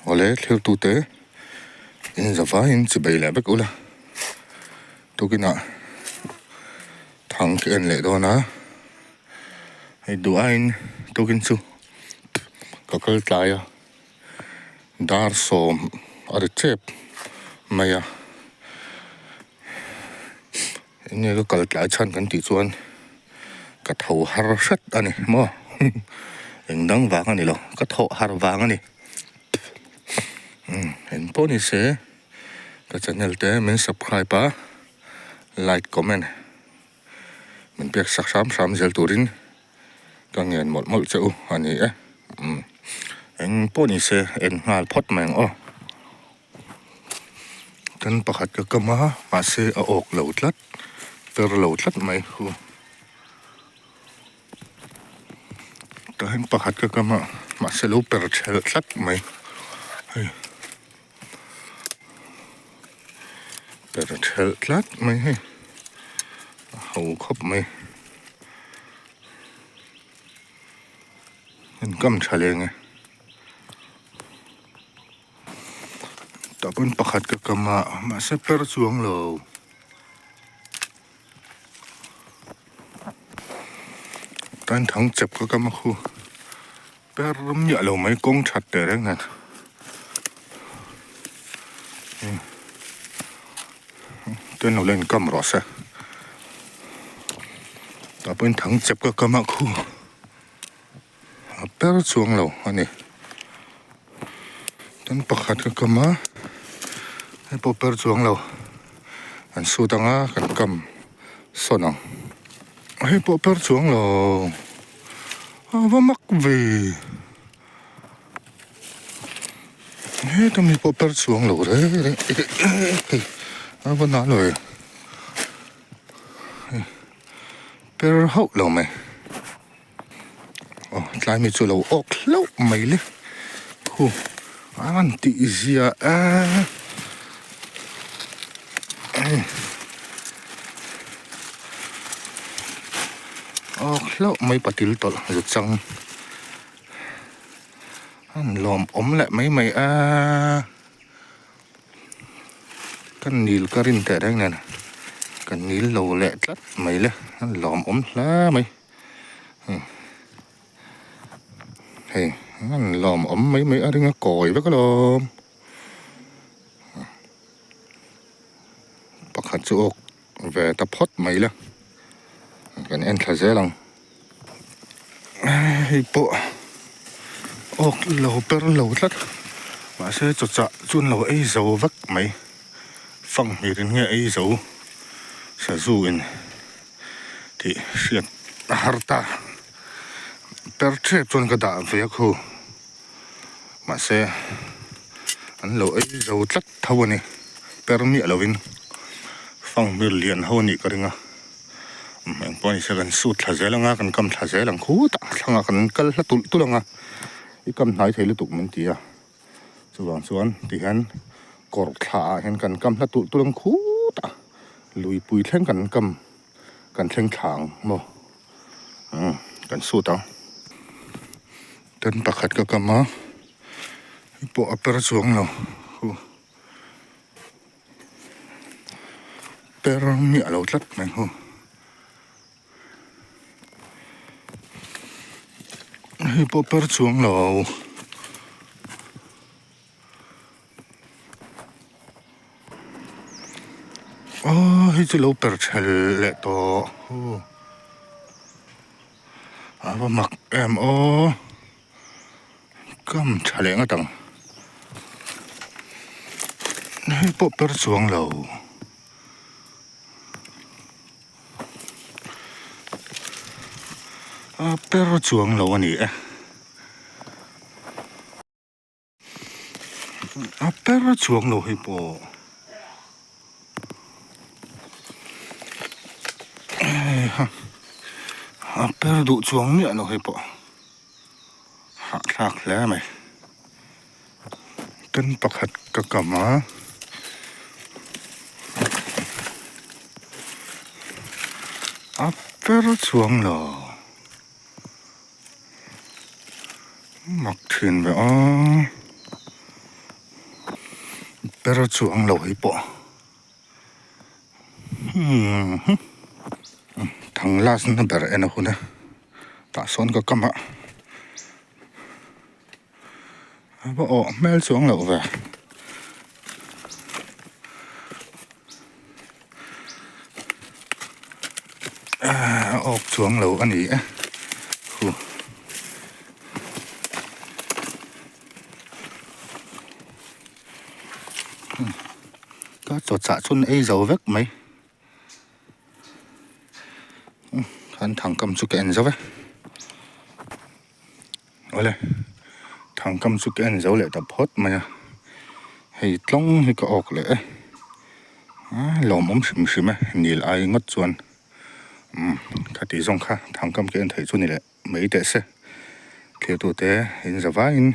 Awle thlirtute in zavaiin chibei leh vek ula tukinah thang ka en leh dawn a hei duh aiin tukin chu ka kal tlai a dar sawm a ri tep mai a eng nge ka kal tlai chhan kan tih chuan ka tho har hret a ni maw eng dang vang a ni lo ka thawh har vang a ni umm eng pawh ni se ka channel te min subscribe a like comment min pek sak hram hram zel turin ka ngen mawlh mawlh che u a ni e umm eng pawh ni se en nghal phawt mai ang aw. Kan pakhat ka kam a mahse a awk lo tlat per lo tlat mai hu tah hian pakhat ka kam a mahse lo per thelh tlat mai hei per thelh tlat mai hei a ho khawp mai an kam tha leng e. Tah pawn pakhat ka kam a mahse per chuang lo. Tan thang chep ka kam a khu per miah lo mai kawng that teh reng nen ten lo la inkam rawh se tah pawhin thang chep ka kam a khu. A per chuang lo a ni. Tin pakhat ka kam a, hei pawh per chuang lo. An sut ang a, kan kam sawn ang. Hei pawh per chuang lo. A va mak ve. Heta mi pawh per chuang lo reng reng. Hei a va na lo e. Per hauh lo mai. Aw tlai mi chu lo awk hlauh mai le hu a rawn tih zia a awk hlauh mai patil tawlh zu chang a an lawm awm leh mai mai a ka nil ka rin teh reng nen ka nil lo leh tlat mai le a lawm awm hle mai. Hei an lawm awm mai mai a ring a kawi vek alawm pakhat chu awk ve ta phawt mai la kan en thla zel ang hei pawh awk lo per lo tlat mahse chawchah chu an lo ei zo vek mai fanghmir in nge ei zo sazu in. Tih hriat a har ta. Per tep chuan ka dah ve a khu. Mahse an lo ei zo tlat tho a ni. Per miah lovin fanghmir lian ho a nih ka ring a. Engpawh ni se kan sut thla zel ang a, kan kam thla zel ang khutah thlangah kan kal hla tulh tulh ang a. I kam hnai thei lutuk min ti a. Chuvang chuan tihian kawr thla ah hian kan kam hla tulh tulh ang khutah luipui thleng kan kam kan thleng thla ang maw umm kan sut ang ten pakhat ka kam a hei pawh a per chuang lo hu per miah lo tlat mai hu. Hei pawh per chuang lo. Aw hei chu lo per ṭhel leh tawh hu a va mak em aw kam ṭha leh ngawt ang hei pawh per chuang lo. A per chuang lo a ni e. A per chuang lo hei pawh. Heiha a per duh chuang miah lo hei pawh. Hahthlak hle mai. Ten pakhat ka kam a. A per chuang lo. Mak thin ve a. Per chuang lo hei pawh umm thang last na ber en a hun a tah sawn ka kam a a va awh hmel chuang loh ve a awk chuang lo a ni e hu. Ka chaw chah chun ei zo vek mai khan thangkam chu ka en zo e awle thangkam chu ka en zo leh ta phawt mai a hei tlawng hi ka awk leh e a lawmawm hrim hrim e nil ai ngawt chuan umm khati zawng kha thangkam ka en theih chu ni leh. Mai teh se thirtute in za vaiin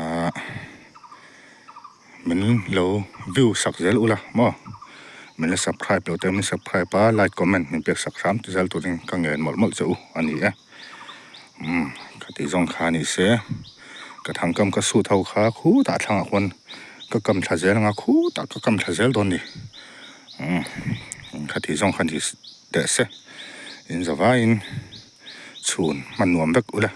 ahh min lo view sak zel ula maw min la subscribe lo te min subscribe a like comment min pek sak hram ti zel turin ka ngen mawlh mawlh che u a ni e umm ka tih zawng kha a ni se ka thangkam ka suit ho kha khutah thlangah khuan ka kam thla zel anga khutah ka kam thla zel dawn a ni umm ka tih zawng kha a ni teh se. In zavaiin chhun hman nuam vek ula.